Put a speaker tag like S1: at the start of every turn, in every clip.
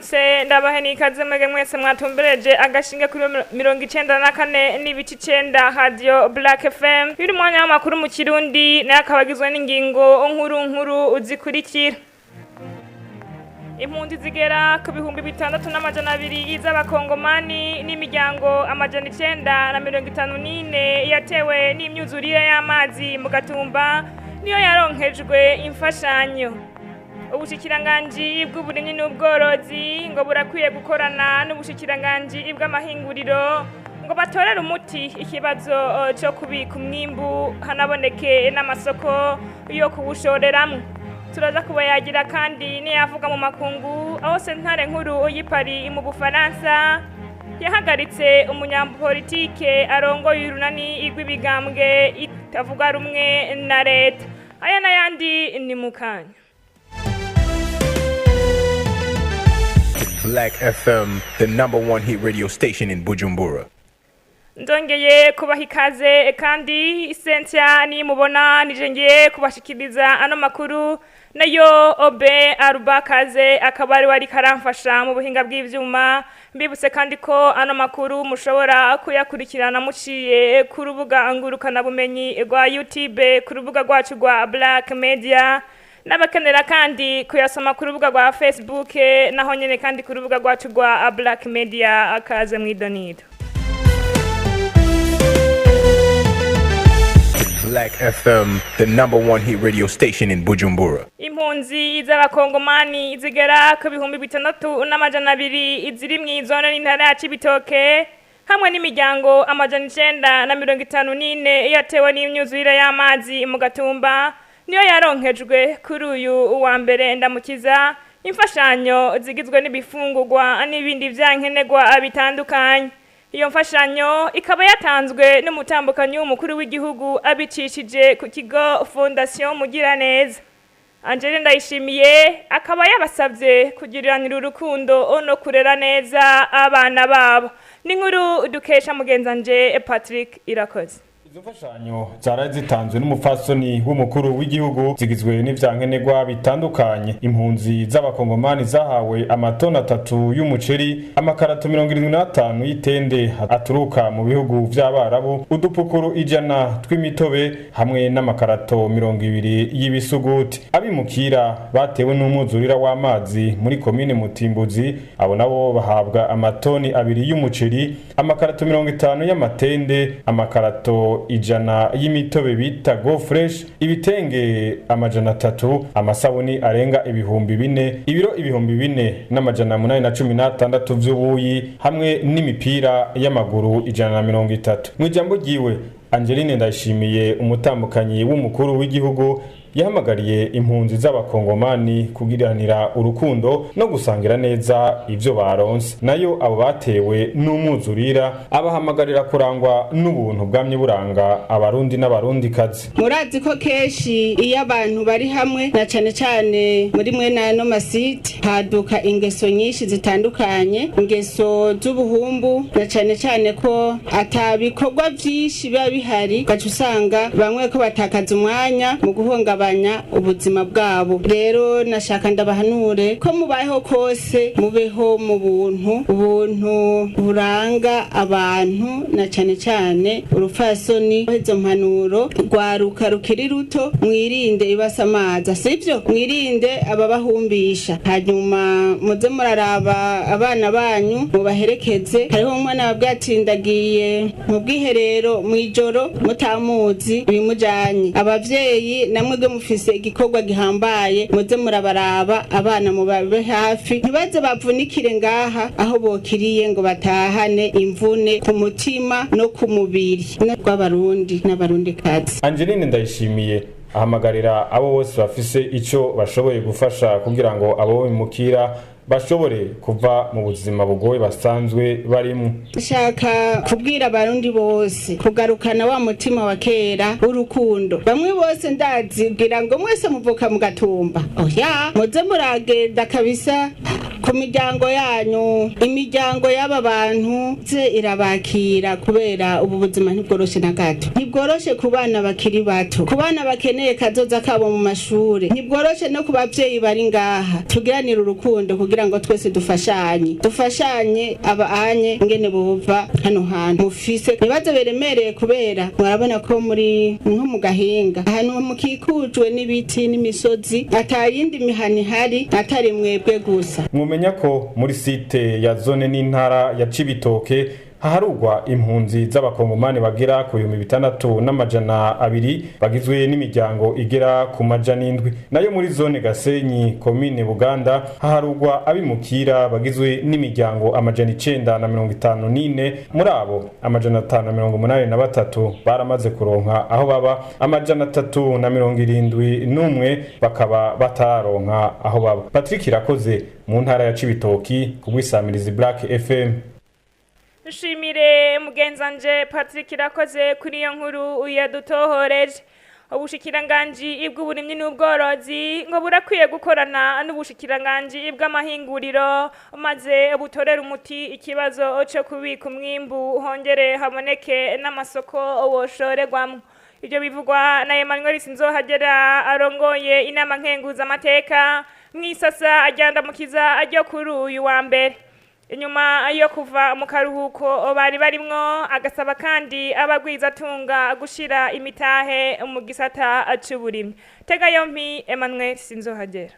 S1: Ndabaramutse, ndabahe n'ikaze mwege mwese mwatumbereje agashinge kuri 94.9 Radio Black FM. Biri umwanya w'amakuru mu Kirundi, nayo akaba agizwe n'ingingo nkuru nkuru zikurikira: Impunzi zigera ku 6200 z'Abakongomani n'imiryango 954 yatewe n'imyuzurire y'amazi mu Gatumba niyo yaronkejwe imfashanyo. Ubushikiranganji bw'Uburimyi n'Ubworozi ngo burakwiye gukorana n'ubushikiranganji bw'Amahinguriro ngo batorere umuti ikibazo cyo kubika umwimbu, hanaboneke n'amasoko yo kuwushoreramwo. Turaza kuba yagira kandi niyavuga mu makungu, aho sentare nkuru y'i Paris mu Bufaransa yahagaritse umunyapolitike arongoye urunani rw'ibigambwe itavuga rumwe na leta. Aya n'ayandi ni mu kanya.
S2: Black FM, the number one hit radio station in Bujumbura.
S1: Ndongeye kubaha ikaze kandi, Cynthia nimubona nije ngiye kubashikiriza ano makuru, nayo Obe Arubakaze akaba ari wari karamfasha mu buhinga bw'ivyuma. Mbibutse kandi ko ano makuru mushobora kuyakurikirana muciye ku rubuga ngurukana bumenyi rwa YouTube, ku rubuga rwacu rwa Black Media, n'abakenera kandi kuyasoma ku rubuga rwa Facebook naho nyene kandi ku rubuga rwacu rwa Black Media. Akaze mwidonido.
S2: Black FM, the number one hit radio station in Bujumbura.
S1: Impunzi z'Abakongomani zigera ku 6200 ziri mw'izone n'intara ya Cibitoke hamwe n'imiryango 954 yatewe n'imyuzurire y'amazi mu Gatumba niyo yaronkejwe kuri uyu wa mbere ndamukiza imfashanyo zigizwe n'ibifungurwa n'ibindi vyankenerwa bitandukanye. Iyo mfashanyo ikaba yatanzwe n'umutambukanyi w'umukuru w'igihugu abicishije ku kigo Fondation Mugiraneza. Angele Ndayishimiye akaba yabasabye kugiriranira urukundo no kurera neza abana babo. Ni inkuru dukesha mugenzanje Patrick Irakoze.
S3: Izo mfashanyo zaraye zitanzwe n'umupfasoni w'umukuru w'igihugu zigizwe n'ivyankenerwa bitandukanye. Impunzi z'Abakongomani zahawe amatoni 3 y'umuceri, amakarato 75 y'itende aturuka mu bihugu vy'Abarabu, udupukuru 100 tw'imitobe hamwe n'amakarato 20 y'ibisuguti. Abimukira batewe n'umwuzurira w'amazi muri komine Mutimbuzi, abo nabo bahabwa amatoni 2 y'umuceri, amakarato 50 y'amatende, amakarato 100 y'imitobe bita Go Fresh, ibitenge 300, amasabuni arenga 4000, ibiro 4816 vy'ubuyi hamwe n'imipira y'amaguru 130. Mu ijambo ryiwe, Angeline Ndayishimiye, umutambukanyi w'umukuru w'igihugu, yahamagariye impunzi z'Abakongomani kugiranira urukundo no gusangira neza ivyo baronse. Nayo abo batewe n'umwuzurira abahamagarira kurangwa n'ubuntu bwamye buranga Abarundi n'Abarundikazi.
S4: Murazi ko kenshi iyo abantu bari hamwe, na cane cane muri mwe n'ano masite, haduka ingeso nyinshi zitandukanye, ingeso z'ubuhumbu, na cane cane ko ata bikorwa vyinshi biba bihari, ugaca usanga bamwe ko batakaza umwanya mu guhungabanya ubuzima bwabo. Rero nashaka ndabahanure ko mubayeho kose mubeho mu buntu, ubuntu buranga abantu na cane cane urupfasoni. Izo mpanuro rwaruka rukiri ruto, mwirinde ibasamaza, sivyo? Mwirinde ababahumbisha, hanyuma muze muraraba abana banyu mubaherekeze. Hariho umwana wabwatindagiye mu bwiherero mw'ijoro mutamuzi bimujanye. Abavyeyi namwe mufise igikorwa gihambaye, muze murabaraba abana mubabe hafi, ntibaze bavunikire ngaha aho bokiriye ngo batahane imvune ku mutima no ku mubiri rw'Abarundi n'Abarundikazi.
S3: Angeline Ndayishimiye ahamagarira abo bose bafise ico bashoboye gufasha kugira ngo abo bimukira bashobore kuva mu buzima bugoye basanzwe barimo.
S4: Nshaka kubwira Abarundi bose kugarukana wa mutima wa kera w'urukundo. Bamwe bose ndazibwira ngo mwese muvuka mu Gatumba, oya, muze muragenda kabisa ku miryango yanyu. Imiryango y'aba bantu ze irabakira, kubera ubu buzima ntibworoshe na gato. Ntibworoshe ku bana bakiri bato, ku bana bakeneye kazoza kabo mu mashure, ntibworoshe no ku bavyeyi bari ngaha. Tugiranire urukundo kugira Kugira ngo twese dufashanye aba anye ngene bova hano hantu mufise ibibazo biremereye, kubera murabona ko muri nko mu gahinga, ahantu mukikujwe n'ibiti n'imisozi, atayindi mihana ihari atari mwebwe gusa.
S3: Mwumenya ko muri site ya zone n'intara ya Cibitoke haharugwa impunzi z'abakongomani bagera ku 6200, bagizwe n'imiryango igera ku 700. Nayo muri zone Gasenyi, komine Buganda, haharugwa abimukira bagizwe n'imiryango 954. Muri abo, 583 baramaze kuronka aho baba, 371 bakaba batararonka aho baba. Patrick Irakoze mu ntara ya Cibitoki kubw'isamirizi Black FM.
S1: Nshimire mugenzanje Patrick Irakoze kuri iyo nkuru yadutohoreje. Ubushikiranganji bw'uburimyi n'ubworozi ngo burakwiye gukorana n'ubushikiranganji bw'amahinguriro, maze butorere umuti ikibazo cyo kubika umwimbu, hongere haboneke n'amasoko woshorerwamwo. Ibyo bivugwa na Emmanuel Sinzohagera arongoye inama nkenguzamateka mw'isasa ajyandamukiza ryo kuri uyu wa mbere inyuma yo kuva mu karuhuko bari barimwo. Agasaba kandi abagwizatunga gushira imitahe mu gisata c'uburimyi. Tega yompi Emmanuel Sinzohagera.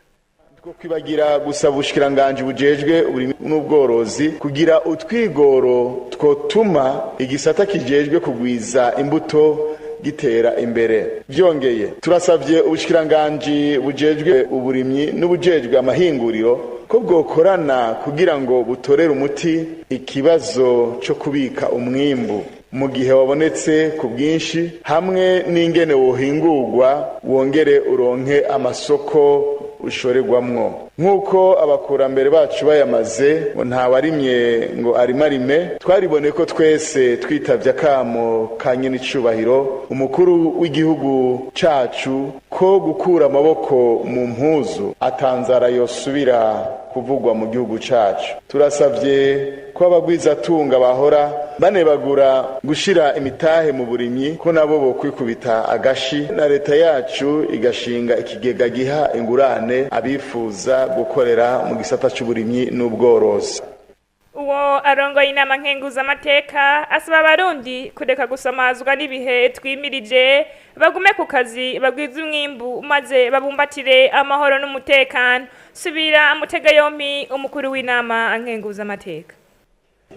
S5: Two kwibagira gusaba ubushikiranganji bujejwe uburimyi n'ubworozi kugira utwigoro twotuma igisata kijejwe kugwiza imbuto gitera imbere. Byongeye, turasabye ubushikiranganji bujejwe uburimyi n'ubujejwe amahinguriro ko bwokorana kugira ngo butorere umuti ikibazo cyo kubika umwimbu mu gihe wabonetse ku bwinshi, hamwe n'ingene wohingurwa wongere uronke amasoko ushorerwamwo. Nk'uko abakurambere bacu bayamaze ngo ntawarimye ngo arimarime, twaribone ko twese twitavye akamo ka nyenicubahiro umukuru w'igihugu cacu ko gukura amaboko mu mpuzu atanzara yosubira kuvugwa mu gihugu cacu. Turasavye ko abagwizatunga bahora banebagura gushira imitahe mu burimyi ko nabo bokwikubita agashi, na leta yacu igashinga ikigega giha ingurane abifuza gukorera mu gisata c'uburimyi n'ubworozi.
S1: Uwo arongoye inama nkenguzamateka asaba abarundi kureka gusamazwa n'ibihe twimirije, bagume ku kazi, bagwize umwimbu, maze babumbatire amahoro n'umutekano. Subira mutega yompi umukuru w'inama nkenguzamateka.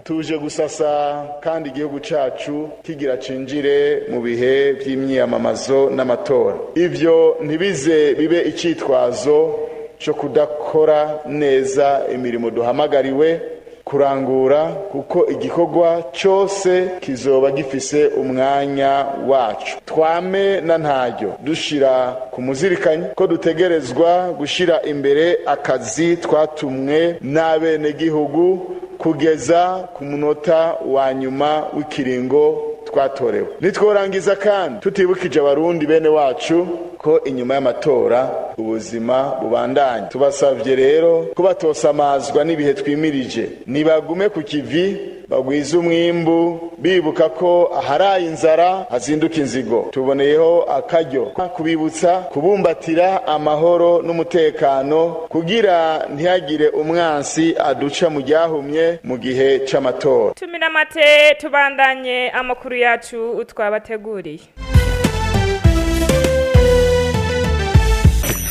S5: Tuje gusasa kandi igihugu cacu kigira cinjire mu bihe vy'imyiyamamazo n'amatora. Ivyo ntibize bibe icitwazo co kudakora neza imirimo duhamagariwe kurangura, kuko igikorwa cose kizoba gifise umwanya wacu. Twame na ntaryo dushira ku muzirikanyi ko dutegerezwa gushira imbere akazi twatumwe n'abenegihugu kugeza ku munota wa nyuma w'ikiringo twatorewe. Nitworangiza kandi tutibukije abarundi bene wacu ko inyuma y'amatora ubuzima bubandanya. Tubasavye rero ko batosamazwa n'ibihe twimirije, nibagume ku kivi, bagwize umwimbu, bibuka ko aharaye inzara hazinduka inzigo. Tuboneyeho akaryo kubibutsa kubumbatira amahoro n'umutekano kugira ntihagire umwansi aduca mu ryahumye mu gihe c'amatora.
S1: Tumira amate, tubandanye amakuru yacu twabateguriye.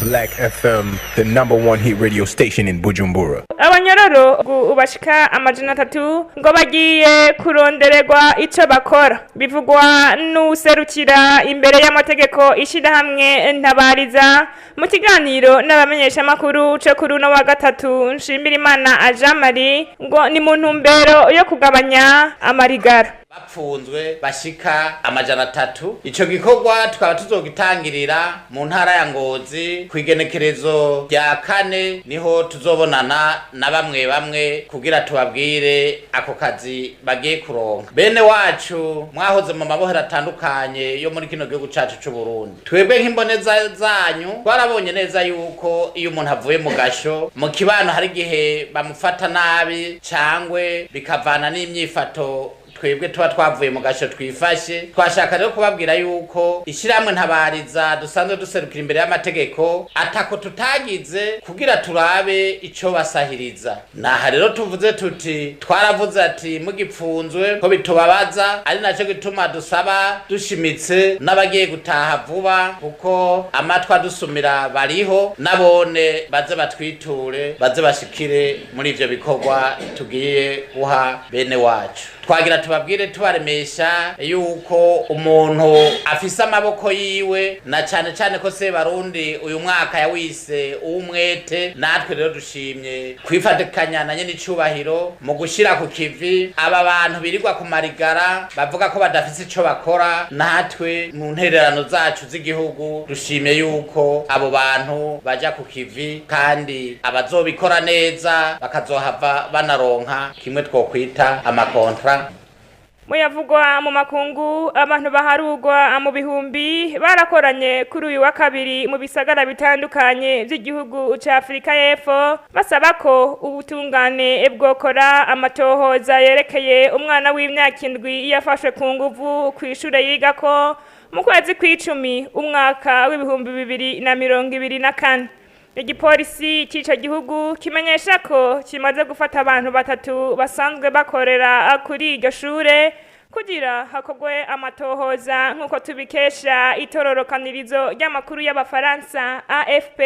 S2: Black FM, the number one hit radio station in Bujumbura.
S1: Abanyororo bashika 300 ngo bagiye kurondererwa ico bakora. Bivugwa n'userukira imbere y'amategeko ishirahamwe Ntabariza mu kiganiro n'abamenyeshamakuru co kuri uno wa gatatu. Nshimirimana Jean Marie ngo ni mu ntumbero yo kugabanya amarigara.
S6: Bapfunzwe bashika 300. Ico gikorwa tukaba tuzogitangirira mu ntara ya Ngozi ku igenekerezo rya 4, niho tuzobonana na bamwe bamwe kugira tubabwire ako kazi bagiye kuronka. Bene wacu mwahoze mu mabohero atandukanye yo muri kino gihugu cacu c'u Burundi, twebwe nk'imboneza zanyu twarabonye neza yuko iyo umuntu avuye mu gasho, mu kibano hari igihe bamufata nabi cangwe bikavana n'imyifato. twebwe tuba twavuye mu gasho twifashe. Twashaka rero kubabwira yuko ishyirahamwe Ntabariza dusanzwe duserukira imbere y'amategeko atako tutagize kugira turabe ico basahiriza. Naha rero tuvuze tuti twaravuze ati mugipfunzwe ko bitubabaza, ari naco gituma dusaba dushimitse n'abagiye gutaha vuba, kuko amatwi adusumira bariho, nabone baze batwiture, baze bashikire muri ivyo bikorwa tugiye guha bene wacu. Twagira tubabwire tubaremesha yuko umuntu afise amaboko yiwe, na cane cane ko Sebarundi uyu mwaka yawise uw'umwete. Natwe rero dushimye kwifatikanya na nyene icubahiro mu gushira ku kivi aba bantu birirwa ku marigara bavuga ko badafise ico bakora. Natwe mu ntererano zacu z'igihugu dushimye yuko abo bantu baja ku kivi, kandi abazobikora neza bakazohava banaronka kimwe twokwita amakontra.
S1: Muyavugwa mu makungu, abantu baharugwa mu bihumbi barakoranye kuri uyu wa kabiri mu bisagara bitandukanye by'igihugu ca Afurika y'Epfo, basaba ko ubutungane bwokora amatohoza yerekeye umwana w'imyaka 7 yafashwe ku nguvu kw'ishure yigako mu kwezi kw'icumi umwaka w'2024. Igipolisi c'ico gihugu kimenyesha ko kimaze gufata abantu batatu basanzwe bakorera kuri iryo shure kugira hakorwe amatohoza, nk'uko tubikesha itororokanirizo ry'amakuru y'Abafaransa AFP,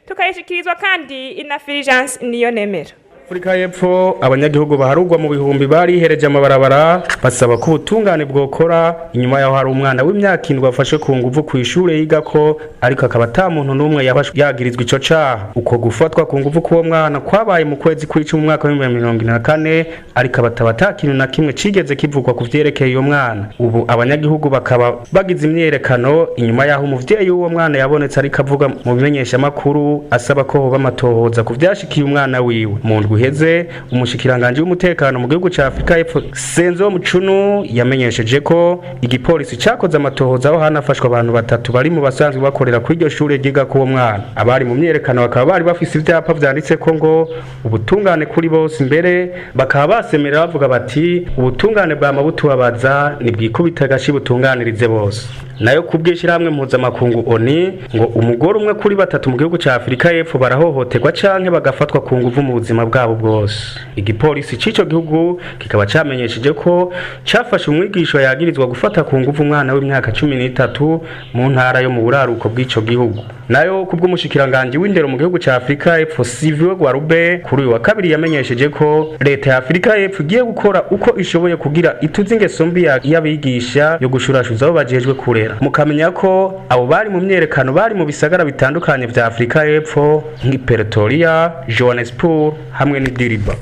S1: tukayishikirizwa kandi na Fulgence Niyonemera.
S3: Afurika y'Epfo, abanyagihugu baharugwa mu bihumbi barihereje amabarabara basaba ko ubutungane bwokora inyuma yaho hari umwana w'imyaka 7 afashe ku nguvu ku ishure yigako, ariko akaba ata muntu n'umwe yagirizwa ico caha. Uko gufatwa ku nguvu k'uwo mwana kwabaye mu kwezi kw'icumi umwaka w'ibihumbi 2024, ariko abataba ata kintu na kimwe cigeze kivugwa ku vyerekeye uyo mwana. Ubu abanyagihugu bakaba bagize imyiyerekano inyuma yaho umuvyeyi w'uwo mwana yabonetse ariko avuga mu bimenyeshamakuru asaba ko hoba amatohoza ku vyashikiye umwana wiwe. Mu ndwi iheze, umushikiranganje w'umutekano mu gihugu ca Afrika y'Epfo Senzo Mucunu yamenyesheje ko igipolisi cakoze amatohoza, aho hanafashwe abantu batatu bari mu basanzwe bakorera kuri iryo shure ryiga k'uwo mwana. Abari mu myerekano bakaba bari bafise ivyapa vyanditse ko ngo ubutungane kuri bose, imbere bakaba basemera bavuga bati ubutungane bwama butubabaza, nibwikubita agashi butunganirize bose. Nayo kubwishirahamwe mpuzamakungu ONU, ngo umugore umwe kuri batatu mu gihugu ca Afrika y'Epfo barahohoterwa canke bagafatwa ku nguvu mu buzima bwabo bwose. Igipolisi c'ico gihugu kikaba camenyesheje ko cafashe umwigisha yagirizwa gufata ku nguvu umwana w'imyaka 13 mu ntara yo mu buraruko bw'ico gihugu. Nayo kubw'umushikiranganje w'indero mu gihugu ca Afrika y'Epfo Siviwe Gwarube, kuri uyu wa kabiri yamenyesheje ko leta ya Afrika y'Epfo igiye gukora uko ishoboye kugira ituze ingeso mbi y'abigisha yo gushurashuza abo bajejwe kurera. Mukamenya ko abo bari mu myerekano bari mu bisagara bitandukanye vya Afrika y'Epfo nk'i Pretoria, Johannesburg hamwe n'i Durban.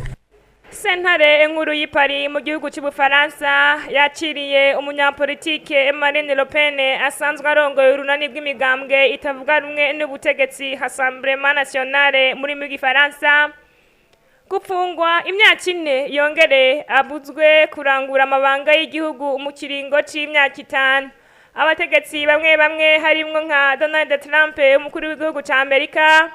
S1: Sentare nkuru y'i Paris mu gihugu cy'Ubufaransa yakiriye umunyapolitike Marine Le Pen asanzwe arongoye urunani rw'imigambwe itavuga rumwe n'ubutegetsi Rassemblement National muri mu Gifaransa, gupfungwa imyaka 4 yongere abuzwe kurangura amabanga y'igihugu mu kiringo c'imyaka 5. Abategetsi bamwe bamwe harimwo nka Donald Trump umukuru w'igihugu ca Amerika,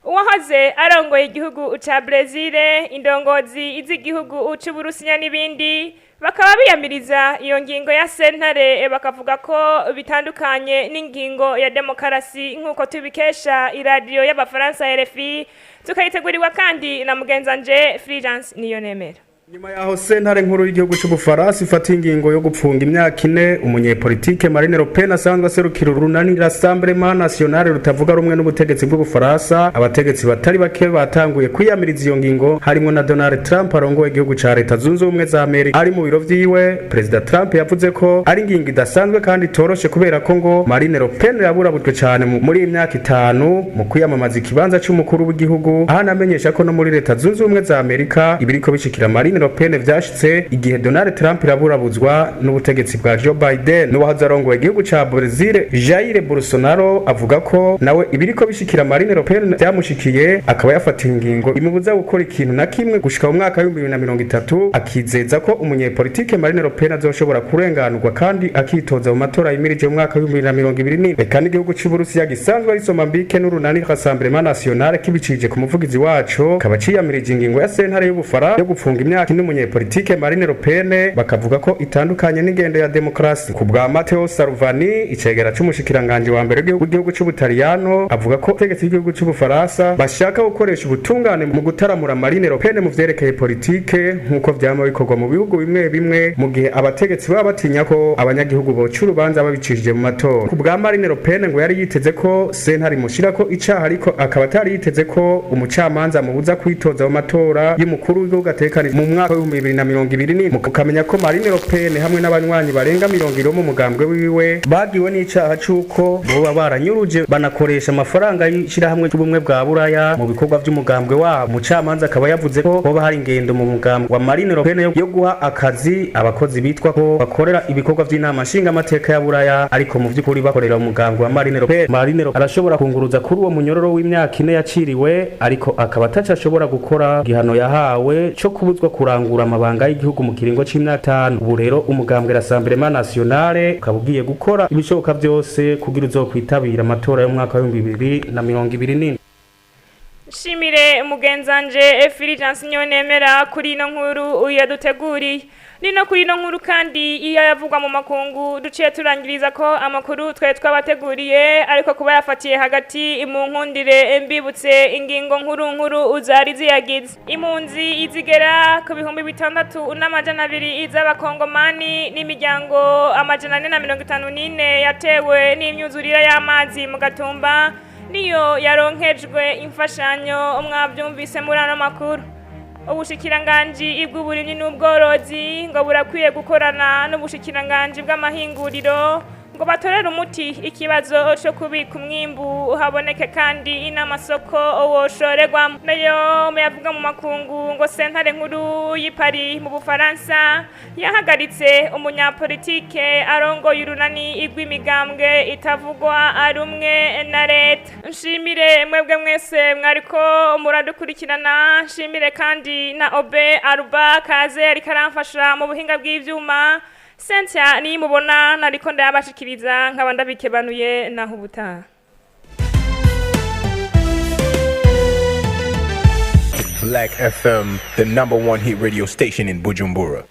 S1: uwahoze arongoye igihugu ca Brezil, indongozi z'igihugu c'Uburusiya n'ibindi, bakaba biyamiriza iyo ngingo ya sentare, bakavuga ko bitandukanye n'ingingo ya demokarasi, nk'uko tubikesha iradiyo y'Abafaransa RFI, tukayitegurirwa kandi na mugenzanje Fulgence Niyonemera.
S3: Nyuma yaho sentare nkuru y'igihugu c'Ubufaransa ifata ingingo yo gupfunga imyaka 4 umunyepolitike Marine Le Pen asanzwe aserukira urunani Rassemblement National rutavuga rumwe n'ubutegetsi bw'Ubufaransa, abategetsi batari bake batanguye kwiyamiriza iyo ngingo, harimo na Donald Trump arongoye igihugu ca Leta Zunze Ubumwe za Amerika. Ari mu biro vyiwe, Perezida Trump yavuze ko ari ingingo idasanzwe kandi itoroshe, kubera ko ngo Marine Le Pen yaburabujwe cane muri iyi myaka 5 mu kwiyamamaza ikibanza c'umukuru w'igihugu, aho anamenyesha ko no muri Leta Zunze Ubumwe za Amerika ibiriko bishikira Marine Le Pen vyashitse igihe Donald Trump iraburabuzwa n'ubutegetsi bwa Joe Biden. N'uwahoze arongoye igihugu ca Brazil Jair Bolsonaro avuga ko nawe ibiriko bishikira Marine Le Pen vyamushikiye, akaba yafatiwe ingingo imubuza gukora ikintu na kimwe gushika mu mwaka w'ibihumbi bibiri na mirongo itatu, akizeza ko umunyepolitike Marine Le Pen azoshobora kurenganurwa kandi akitoza mu matora yimirije mu mwaka w'ibihumbi bibiri na mirongo ibiri n'ine. Eka n'igihugu c'Uburusiya gisanzwe ari Somambike n'urunani Rassemblement National kibicije ku muvugizi waco, kaba ciyamirije ingingo ya sentare y'Ubufaransa yo gupfunga imyaka
S7: imyaka ine umunyepolitike Marine Le Pen, bakavuga ko itandukanye n'ingendo ya demokarasi. Ku bwa Matteo Salvini, icegera c'umushikiranganji wa mbere w'igihugu c'Ubutaliyano, avuga ko ubutegetsi bw'igihugu c'Ubufaransa bashaka gukoresha ubutungane mu gutaramura Marine Le Pen mu vyerekeye politike, nk'uko vyama bikorwa mu bihugu bimwe bimwe mu gihe abategetsi baba batinya ko abanyagihugu boca urubanza babicishije mu matora. Ku bwa Marine Le Pen, ngo yari yiteze ko sentare imushirako icaha, ariko akaba atari yiteze ko umucamanza amubuza kwitoza mu matora y'umukuru w'igihugu ategekanijwe mu mwaka w'2024. Mukamenya ko Marine Le Pen hamwe n'abanywanyi barenga 20 mu mugambwe wiwe bagiwe n'icaha c'uko boba baranyuruje banakoresha amafaranga y'ishirahamwe ry'ubumwe bwa Buraya mu bikorwa vy'umugambwe wabo. Umucamanza akaba yavuze ko hoba hari ingendo mu mugambwe wa Marine Le Pen yo guha akazi abakozi bitwa ko bakorera ibikorwa vy'inama nshingamateka ya Buraya, ariko mu vy'ukuri bakorera umugambwe wa Marine Le Pen. Marine Le arashobora kunguruza kuri uwo munyororo w'imyaka 4 yaciriwe, ariko akaba ataco ashobora gukora igihano yahawe co kubuzwa kurangura amabanga y'igihugu mu kiringo c'imyaka 5. Ubu rero umugambwe Rassemblement Nationale ukaba ugiye gukora ibishoboka vyose kugira uzokwitabira amatora y'umwaka wa 2027.
S1: Shimire mugenzanje Fulgence Nyonemera kuri ino nkuru yaduteguriye. Nino kuri ino nkuru kandi iyo yavugwa mu makungu duciye turangiriza ko amakuru twe twabateguriye, ariko kuba yafatiye hagati mu nkundire mbibutse ingingo nkuru nkuru uzari ziyagize. Impunzi izigera ku 6200 z'abakongomani n'imiryango 454 yatewe n'imyuzurire y'amazi mu Gatumba niyo yaronkejwe imfashanyo, mwabyumvise muri ano makuru. Ubushikiranganji bw'uburimyi n'ubworozi ngo burakwiye gukorana n'ubushikiranganji bw'amahinguriro ngo batorere umuti ikibazo cyo kubika umwimbu haboneke kandi n'amasoko woshorerwamo. Nayo muyavuga mu makungu, ngo sentare nkuru y'i Paris mu Bufaransa yahagaritse umunyapolitike arongoye urunani rw'imigambwe itavugwa rumwe na leta. Nshimire mwebwe mwese mwariko muradukurikirana, nshimire kandi na Obe Aruba Kaze ariko aramfasha mu buhinga bw'ivyuma. Cynthia niyimubona nariko ndayabashikiriza, nkaba ndabikebanuye naho ubutaha.
S2: Black FM, the number one hit radio station in Bujumbura.